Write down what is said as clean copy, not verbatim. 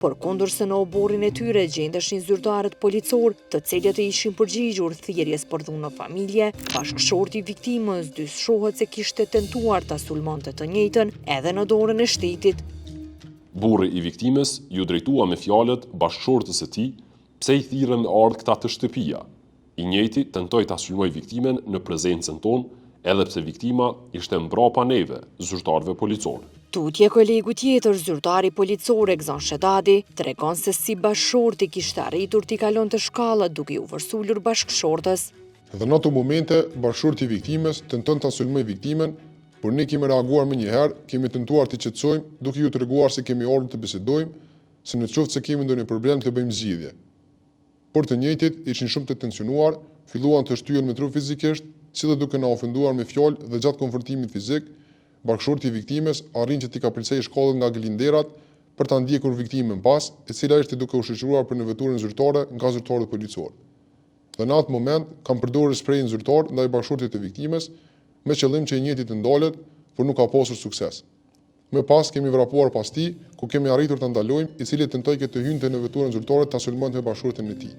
Përkundër se në oborrin e tyre gjendeshin zyrtarët policorë, të cilët i ishin përgjigjur thirrjes për dhunë në familje, bashkëshorti i viktimës dyshohet se kishte tentuar ta sulmonte të njëjtën edhe në dorën e shtetit. Burri i viktimës iu drejtua me fjalët bashkëshortes së tij, pse i thirrën me ardhë këta te shtëpia. I njëjti tentoi ta sulmojë viktimën në prezencën tonë, edhe pse viktima ishte mbrapa neve, zyrtarëve policorë. Tutje kolegu tjetër, zyrtari policor Egzon Shedadi, tregon se si bashkëshorti kishte arritur t'i kalonte shkallët duke iu vërsulur bashkëshortes. Dhe në ato momente, bashkëshorti i viktimës tenton ta sulmojë viktimën, por ne kemi reaguar menjëherë, kemi tentuar t'i qetësojmë, duke iu treguar se kemi ardhur të bisedojmë, se në qoftë se kemi ndonjë problem të bëjmë zgjidhje. Por të njëjtit ishin shumë të tensionuar, filluan të shtyhen me trup fizikisht, si dhe duke na ofenduar me fjalë dhe gjatë konfrontimit fizik, bashkëshorti i viktimës arrin që t'i kapërcejë shkallët nga glinderat për ta ndjekur viktimën pas, e cila ishte duke u shoqëruar për në veturën zyrtare nga zyrtarët policorë. Dhe në atë moment kam përdorur sprejin zyrtar ndaj bashkëshortit të viktimës, me qëllim që i njëjti të ndalet, por nuk ka pasur sukses. Më pas kemi vrapuar pas tij, ku kemi arritur ta ndalojmë, i cili tentojke të hynte në veturën zyrtare ta sulmonte bashkëshorten e tij.